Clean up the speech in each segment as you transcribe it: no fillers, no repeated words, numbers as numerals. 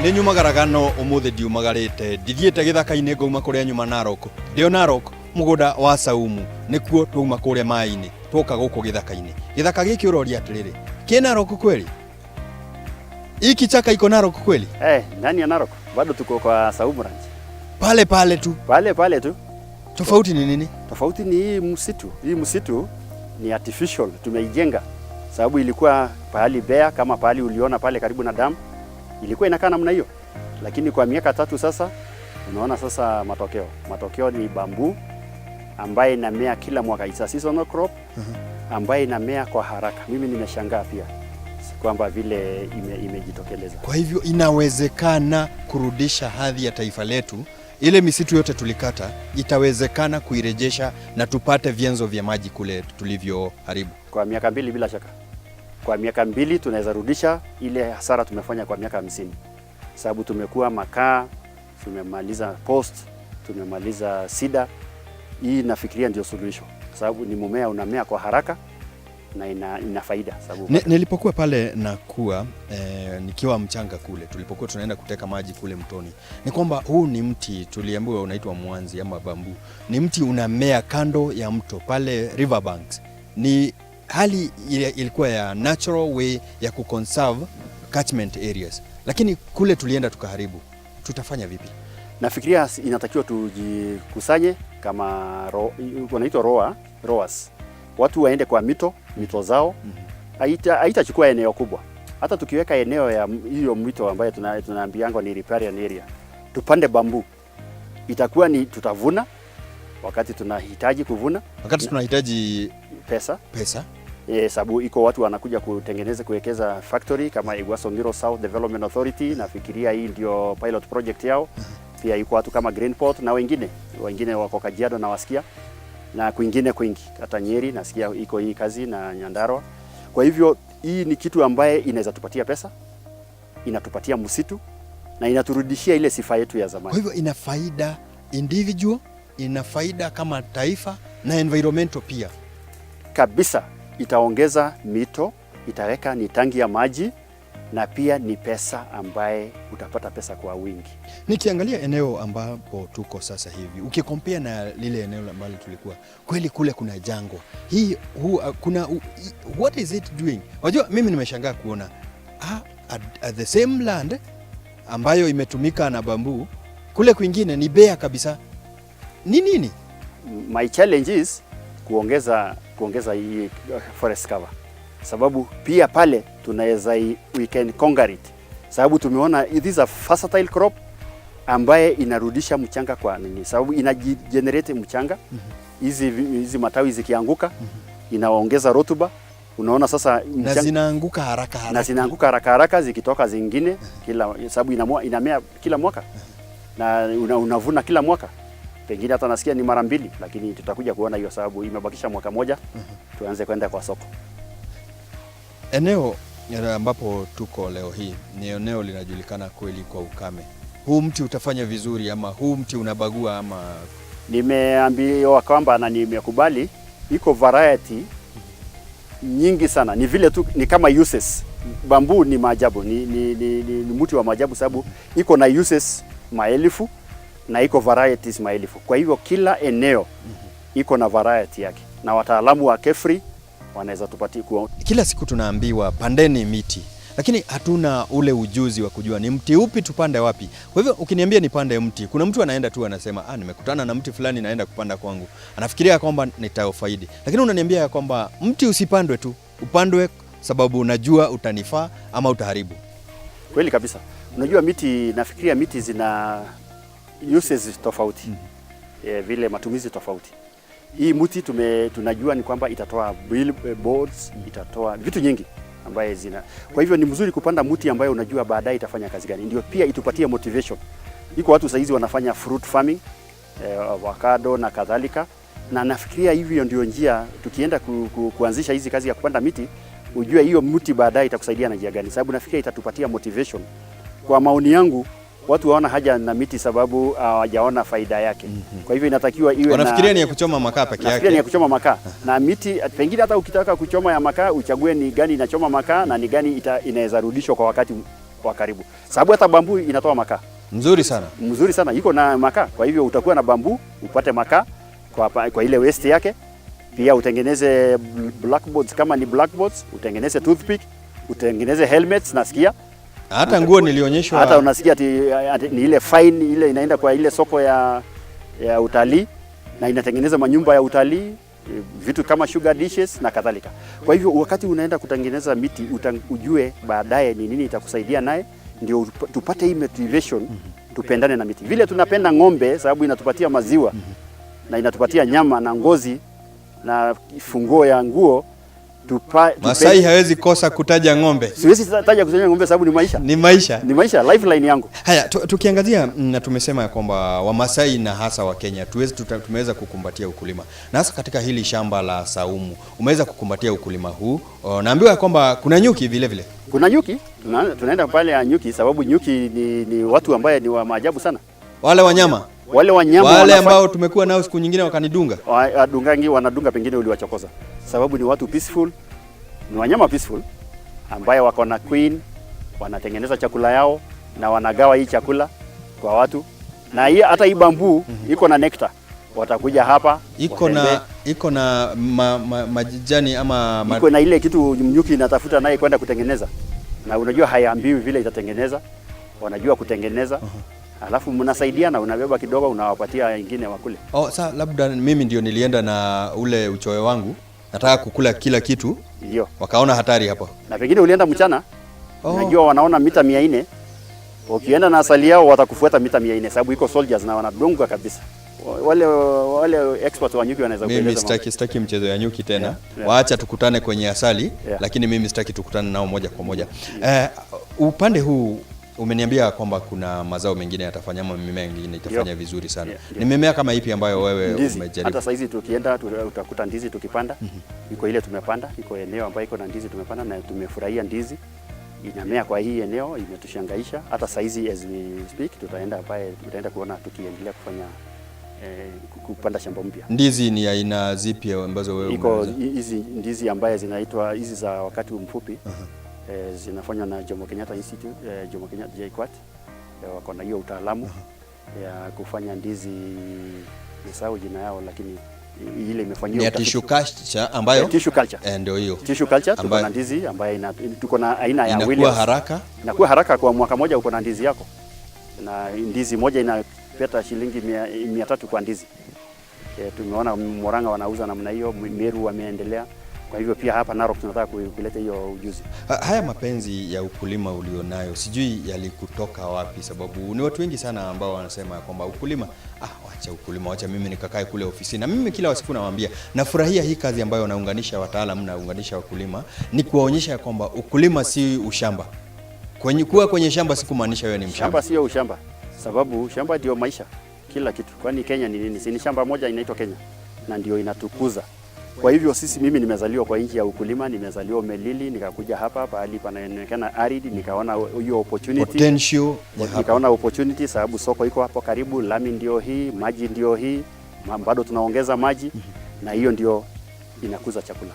Nĩ nyumagaraga no ũmũthĩ ndiumagarĩte, ndithiĩte gĩthaka-inĩ, ngauma kũrĩa nyuma Narok. Ndĩo Narok, mũgũnda wa Saumu, nĩkuo twauma kũrĩa maĩ-inĩ twoka gũkũ gĩthaka-inĩ. Gĩthaka gĩkĩ ũroria atĩrĩrĩ, kĩ Narok kweli? Hii kichaka iko Narok kweli? Eh, ndani ya Narok bado tuko kwa Saumu Ranch. Pale pale tu? Pale pale tu. Tofauti ni nini? Tofauti ni hii msitu. Hii msitu ni artificial, tumeijenga sababu ilikuwa pahali bare, kama pahali uliona pale karibu na dam, ilikuwa inakaa namna hiyo, lakini kwa miaka 3 sasa unaona sasa matokeo. Matokeo ni bamboo ambaye inamea kila mwaka, it's a seasonal crop ambaye inamea kwa haraka. Mimi nimeshangaa pia kwamba vile imejitokeleza. Kwa hivyo inawezekana kurudisha hadhi ya taifa letu. Ile misitu yote tulikata, itawezekana kuirejesha na tupate vyanzo vya maji kule tulivyoharibu. Kwa miaka 2, bila shaka. Kwa miaka 2 tunaweza rudisha ile hasara tumefanya kwa miaka 50, sababu tumekuwa makaa, tumemaliza post, tumemaliza cedar. Hii nafikiria ndio suluhisho, sababu ni mmea unamea kwa haraka na ina faida sababu Nilipokuwa pale nakuwa nikiwa mchanga kule, tulipokuwa tunaenda kuteka maji kule mtoni, ni kwamba huu ni mti tuliambiwa unaitwa mwanzi ama bamboo. Ni mti unamea kando ya mto pale riverbanks. Ni hali ile ilikuwa ya natural way ya kuconserve catchment areas, lakini kule tulienda tukaharibu. Tutafanya vipi? Nafikiria inatakiwa tujikusanye kama wanaitwa ROAs, watu waende kwa mito zao. Haitachukua eneo kubwa. Hata tukiweka eneo ya hiyo mito ambayo tunaambianga ni riparian area, tupande bamboo, itakuwa ni tutavuna wakati tunahitaji kuvuna. Wakati tunahitaji pesa. Pesa. Sababu iko watu wanakuja kutengeneza, kuwekeza factory kama Ewaso Ng'iro South Development Authority, nafikiria hii ndio pilot project yao. Pia iko watu kama Greenport na wengine wengine wako Kajiado na wasikia na kwingine kwingi, hata Nyeri nasikia iko hii kazi na Nyandarua. Kwa hivyo hii ni kitu ambaye inaweza tupatia pesa, inatupatia msitu na inaturudishia ile sifa yetu ya zamani. Kwa hivyo ina faida individual, ina faida kama taifa na environmental pia. Kabisa, itaongeza mito, itaweka ni tangi ya maji na pia ni pesa ambaye utapata pesa kwa wingi. Nikiangalia eneo ambapo tuko sasa hivi, ukicompare na lile eneo ambalo tulikuwa, kweli kule kuna jangwa. Hii kuna what is it doing? Wajua mimi nimeshangaa kuona at the same land ambayo imetumika na bamboo, kule kwingine ni bare kabisa. Ni nini? My challenge is kuongeza hii forest cover, sababu pia pale tunaweza we can conquer it, sababu tumeona it is a versatile crop ambaye inarudisha mchanga kwa nini, sababu inajigenerate mchanga. Hizi matawi zikianguka inaongeza rutuba. Unaona sasa Na zinaanguka haraka haraka. Na zinaanguka haraka haraka zikitoka zingine kila, sababu inamea kila mwaka na unavuna kila mwaka, pengine hata nasikia ni mara mbili, lakini tutakuja kuona hiyo sababu imebakisha mwaka moja tuanze kwenda kwa soko. Eneo ambapo tuko leo hii ni eneo linajulikana kweli kwa ukame. Huu mti utafanya vizuri ama huu mti unabagua ama? Nimeambiwa kwamba na nimekubali iko variety nyingi sana, ni vile tu ni kama uses. Bamboo ni maajabu, ni mti wa maajabu sababu iko na uses maelfu na iko varieties maelfu. Kwa hivyo kila eneo iko na variety yake, na wataalamu wa KEFRI wanaweza tupatie kuwa Kila siku tunaambiwa pandeni miti, lakini hatuna ule ujuzi wa kujua ni mti upi tupande wapi. Kwa hivyo ukiniambia nipande mti, kuna mtu anaenda tu anasema, "Ah, nimekutana na mti fulani, naenda kupanda kwangu," anafikiria kwamba nitafaidi, lakini unaniambia ya kwamba mti usipandwe tu, upandwe sababu unajua utanifaa ama utaharibu. Kweli kabisa. Unajua miti, nafikiria miti zina uses tofauti, vile matumizi tofauti. Hii mti tunajua ni kwamba itatoa billboards, itatoa vitu nyingi ambaye zina. Kwa hivyo ni mzuri kupanda mti ambayo unajua baadaye itafanya kazi gani, ndio pia itupatie motivation. Iko watu saizi wanafanya fruit farming, avocado na kadhalika, na nafikiria hivyo ndio njia tukienda kuanzisha hizi kazi ya kupanda miti, ujue hiyo mti baadaye itakusaidia na njia gani, sababu nafikiria itatupatia motivation. Kwa maoni yangu, watu waona haja na miti sababu hawajaona faida yake. Kwa hivyo inatakiwa iwe Wanafikiria na ni ya kuchoma makaa peke Nafikiria ni ya yake. kuchoma makaa na miti pengine hata ukitaka kuchoma ya makaa uchague ni gani inachoma makaa na ni gani inaweza rudishwa kwa wakati wa karibu. Sababu hata bamboo inatoa makaa. Mzuri sana. Mzuri sana, iko na makaa. Kwa hivyo utakuwa na bamboo, upate makaa kwa ile waste yake. Pia utengeneze blackboards kama ni blackboards, utengeneze toothpick, utengeneze helmets nasikia. Hata nguo nilionyeshwa. Hata unasikia ati ni ile fine ile inaenda kwa ile soko ya utalii na inatengeneza manyumba ya utalii, vitu kama sugar dishes na kadhalika. Kwa hivyo wakati unaenda kutengeneza miti ujue baadaye ni nini itakusaidia naye, ndio tupate hii motivation. Tupendane na miti vile tunapenda ng'ombe, sababu inatupatia maziwa na inatupatia nyama na ngozi na funguo ya nguo. Masai hawezi kosa kutaja ng'ombe. Siwezi taja kutaja ng'ombe sababu ni maisha. Ni maisha. Ni maisha, lifeline yangu. Haya, tukiangazia na tumesema ya kwamba Wamasai na hasa wa Kenya tumeweza kukumbatia ukulima, na hasa katika hili shamba la saumu umeweza kukumbatia ukulima huu. O, naambiwa ya kwamba kuna nyuki vile vile. Kuna nyuki, tunaenda pale ya nyuki sababu nyuki ni watu ambaye ni wa maajabu sana. Wale wanyama, Wale wanyama wale ambao tumekuwa nao siku nyingine wakanidunga. Wadungangi wanadunga, pengine uliwachokoza. Sababu ni watu peaceful, ni wanyama peaceful ambaye wako na queen, wanatengeneza chakula yao na wanagawa hii chakula kwa watu. Na hii hata hii bamboo iko na nectar. Watakuja hapa watembee. Iko na majani ama Iko na ile kitu nyuki inatafuta naye kwenda kutengeneza, na unajua haiambiwi vile itatengeneza, wanajua kutengeneza. Alafu mnasaidiana, unabeba kidogo unawapatia wengine wakule. Oh, sa labda mimi ndio nilienda na ule uchoyo wangu, nataka kukula kila kitu, Ndio. wakaona hatari hapo. Na pengine ulienda mchana. Oh. Unajua wanaona mita 400. Ukienda na asali yao watakufuata mita 400 sababu iko soldiers na wanadunga kabisa. Wale experts wa nyuki wanaweza Mimi kueleza. sitaki mchezo ya nyuki tena. Yeah. Waacha tukutane kwenye asali, lakini mimi sitaki tukutane nao moja kwa moja. Upande huu umeniambia kwamba kuna mazao mengine yatafanya ama mimea mingine itafanya vizuri sana. Yeah. Ni mimea kama ipi ambayo wewe Ndizi. umejaribu? Hata saizi tukienda utakuta ndizi tukipanda. Iko ile tumepanda, iko eneo ambayo iko na ndizi tumepanda na tumefurahia ndizi. Inamea kwa hii eneo, imetushangaisha. Hata saizi as we speak tutaenda pale, tutaenda kuona tukiendelea kufanya kupanda shamba mpya. Ndizi ni aina zipi ambazo wewe Iko umeweza? hizi ndizi ambaye zinaitwa hizi za wakati mfupi. Zinafanywa na Jomo Kenyatta Institute, Jomo Kenyatta JKUAT. Wako na hiyo utaalamu ya kufanya ndizi, nisahau jina yao, lakini ile imefanyiwa Ni ya utafiti. tissue culture ambayo Tissue culture. Ndio hiyo. Tissue culture tuko Ambayo na ndizi ambayo tuko na aina ya inakuwa Williams. haraka. Inakuwa haraka, kwa mwaka moja uko na ndizi yako. Na ndizi moja inapeta shilingi 300 kwa ndizi. Tumeona Murang'a wanauza namna hiyo, Meru wameendelea. Kwa hivyo pia hapa Narok tunataka kuleta hiyo ujuzi. Haya mapenzi ya ukulima ulionayo sijui yalikutoka wapi, sababu ni watu wengi sana ambao wanasema kwamba ukulima, wacha ukulima, wacha mimi nikakae kule ofisini. Na mimi kila siku nawaambia nafurahia hii kazi ambayo naunganisha wataalamu naunganisha wakulima, ni kuwaonyesha kwamba ukulima si ushamba. Kuwa kwenye shamba si kumaanisha wewe ni mshamba. Shamba sio ushamba, sababu shamba ndio maisha, kila kitu. Kwani Kenya ni nini? Si ni shamba moja inaitwa Kenya na ndio inatukuza. Kwa hivyo sisi, mimi nimezaliwa kwa nchi ya ukulima, nimezaliwa Melili, nikakuja hapa pahali panaonekana arid, nikaona hiyo opportunity. Potential ya hapa. Nikaona opportunity sababu soko iko hapo karibu, lami ndio hii, maji ndio hii, bado tunaongeza maji na hiyo ndio inakuza chakula.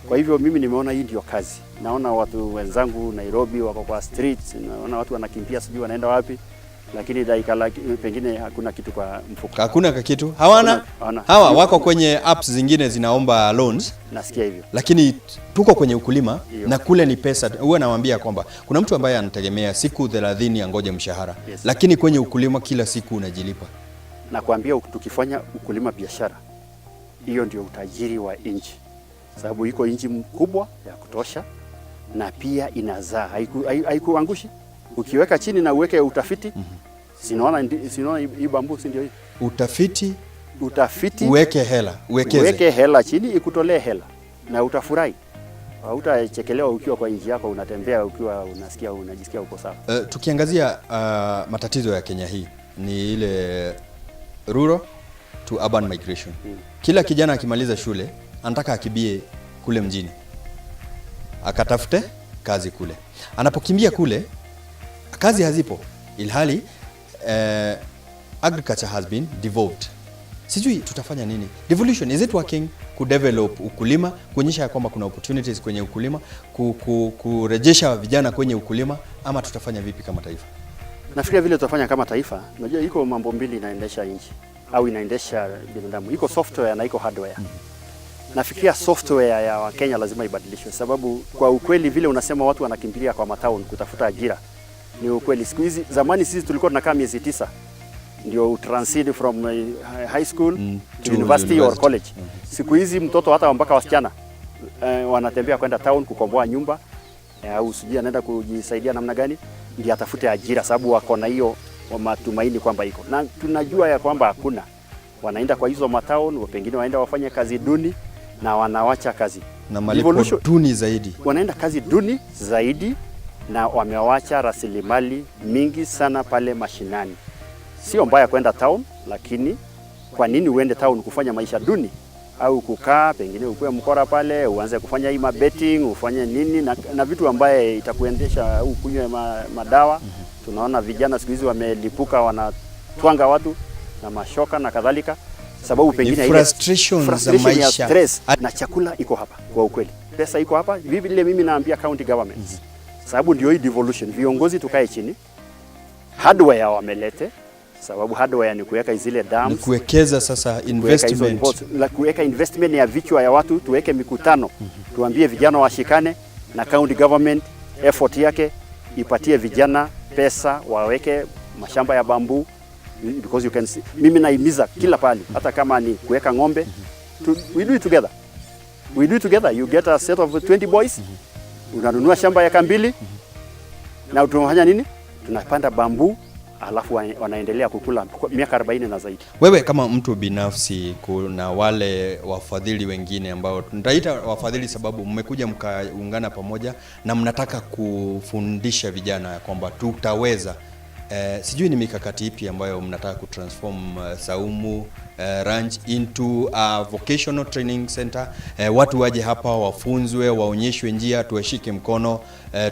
Kwa hivyo mimi nimeona hii ndio kazi. Naona watu wenzangu Nairobi wako kwa streets, naona watu wanakimbia sijui wanaenda wapi, lakini dakika pengine hakuna kitu kwa mfuko. Hakuna kitu. Hawana. Hawana. Hawa wako kwenye apps zingine zinaomba loans. Nasikia hivyo. Lakini tuko kwenye ukulima Iyo. na kule ni pesa. Huwa nawaambia kwamba kuna mtu ambaye anategemea siku 30 angoje mshahara. Lakini kwenye ukulima kila siku unajilipa. Nakwambia tukifanya ukulima biashara, hiyo ndio utajiri wa nchi, sababu iko nchi mkubwa ya kutosha na pia inazaa, haikuangushi. Ukiweka chini na uweke utafiti, sinaona hii bamboo, si ndio hii? Utafiti, Utafiti, uweke hela, uwekeze. Uweke hela chini ikutolee hela na utafurahi. Hautachekelewa ukiwa kwa nchi yako, unatembea ukiwa unasikia, unajisikia uko sawa. Tukiangazia matatizo ya Kenya hii ni ile rural to urban migration. Kila kijana akimaliza shule anataka akimbie kule mjini akatafute kazi kule. Anapokimbia kule kazi hazipo, ilhali agriculture has been devolved. Sijui tutafanya nini. Devolution, is it working kudevelop ukulima, kuonyesha kwamba kuna opportunities kwenye ukulima, kurejesha vijana kwenye ukulima, ama tutafanya vipi kama taifa? Nafikiria vile tutafanya kama taifa, unajua iko mambo mbili inaendesha nchi au inaendesha binadamu, iko software na iko hardware. Nafikiria software ya Wakenya lazima ibadilishwe, sababu kwa ukweli vile unasema watu wanakimbilia kwa matown kutafuta ajira ni ukweli. Siku hizi, zamani sisi tulikuwa tunakaa miezi 9 ndio transit from high school to to university or university. College. Siku hizi mtoto hata mpaka wasichana wanatembea kwenda town kukomboa nyumba au sijui anaenda kujisaidia namna gani ndio atafute ajira, sababu wako na hiyo matumaini kwamba iko, na tunajua ya kwamba hakuna. Wanaenda kwa hizo matown, pengine waenda wafanye kazi duni na wanawacha kazi Na malipo duni zaidi. Wanaenda kazi duni zaidi na wamewacha rasilimali mingi sana pale mashinani. Sio mbaya kwenda town, lakini kwa nini uende town kufanya maisha duni au kukaa pengine ukuwe mkora pale, uanze kufanya hii mabetting, ufanye nini na vitu ambaye itakuendesha au kunywe madawa. Tunaona vijana siku hizi wamelipuka, wanatwanga watu na mashoka na kadhalika, sababu pengine ile frustration za frustration ya maisha. stress na chakula iko hapa kwa ukweli, pesa iko hapa. Vile mimi naambia county governments, sababu ndio hii devolution, viongozi tukae chini, hardware wamelete, sababu hardware ni kuweka zile Ni dams, kuwekeza sasa kuweka hizo investment. imports, la kuweka investment ya vichwa ya watu, tuweke mikutano, tuambie vijana washikane na county government effort yake ipatie vijana pesa waweke mashamba ya bamboo because you can see, mimi naimiza kila pali, hata kama ni kuweka ng'ombe we do it together, we do it together. You get a set of 20 boys, unanunua shamba ya 2 acre na tunafanya nini? Tunapanda bamboo alafu wanaendelea kukula kwa miaka 40 na zaidi. Wewe kama mtu binafsi, kuna wale wafadhili wengine ambao nitaita wafadhili sababu mmekuja mkaungana pamoja na mnataka kufundisha vijana ya kwamba tutaweza. Sijui ni mikakati ipi ambayo mnataka kutransform Saumu Ranch into a vocational training center. Watu waje hapa wafunzwe, waonyeshwe njia, tuwashike mkono,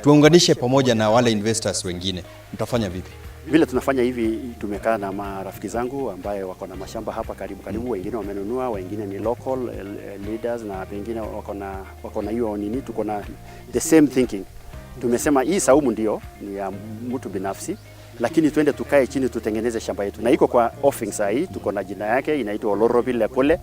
tuwaunganishe pamoja na wale investors wengine. Mtafanya vipi? Vile tunafanya hivi, tumekaa na marafiki zangu ambaye wako na mashamba hapa karibu karibu, wengine wamenunua, wengine ni local leaders na pengine wako na hiyo nini, tuko na the same thinking. Tumesema hii Saumu ndio ni ya mtu binafsi, lakini twende tukae chini tutengeneze shamba yetu, na iko kwa offing saa hii, tuko na jina yake inaitwa Olorobi Lekole.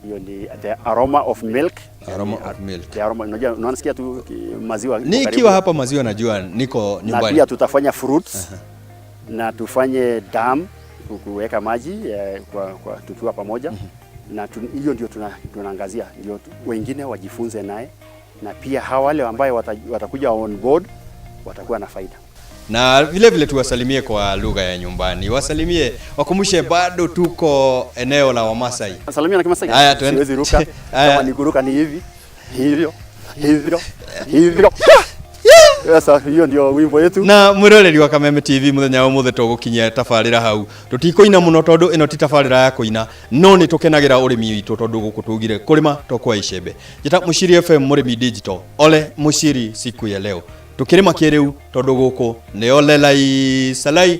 Hiyo ni the aroma of milk. Aroma of milk. The aroma, unajua unasikia tu maziwa iko Nikiwa karibu. hapa maziwa najua niko Na nyumbani. pia tutafanya fruits na tufanye dam kuweka maji kwa tukiwa pamoja na hiyo ndio tunaangazia ndio wengine wajifunze naye na pia hawa wale ambaye watakuja on board watakuwa na faida. Na vile vile tuwasalimie kwa lugha ya nyumbani, wasalimie, wakumbushe bado tuko eneo la Wamasai. Salimia na Kimasai. Haya, tuende. Siwezi ruka. Haya. Kama ni kuruka ni hivi hivyo hivyo hivyo. Sasa hiyo ndio wimbo yetu. Na mwiroreri wa Kameme TV, muthenya wa muthe tugukinyia tabarĩra hau, tutikuina muno tondu ĩno ti tabarĩra ya kũina, no nĩ tũkenagira ũrĩmi witũ tondu gũkũ tugire kũrĩma to kwa icembe. Njĩta Mũciri FM, mũrĩmi digital ole Mũciri siku ya leo tukĩrĩma kĩrĩu tondu gũkũ nĩ ole lai salai.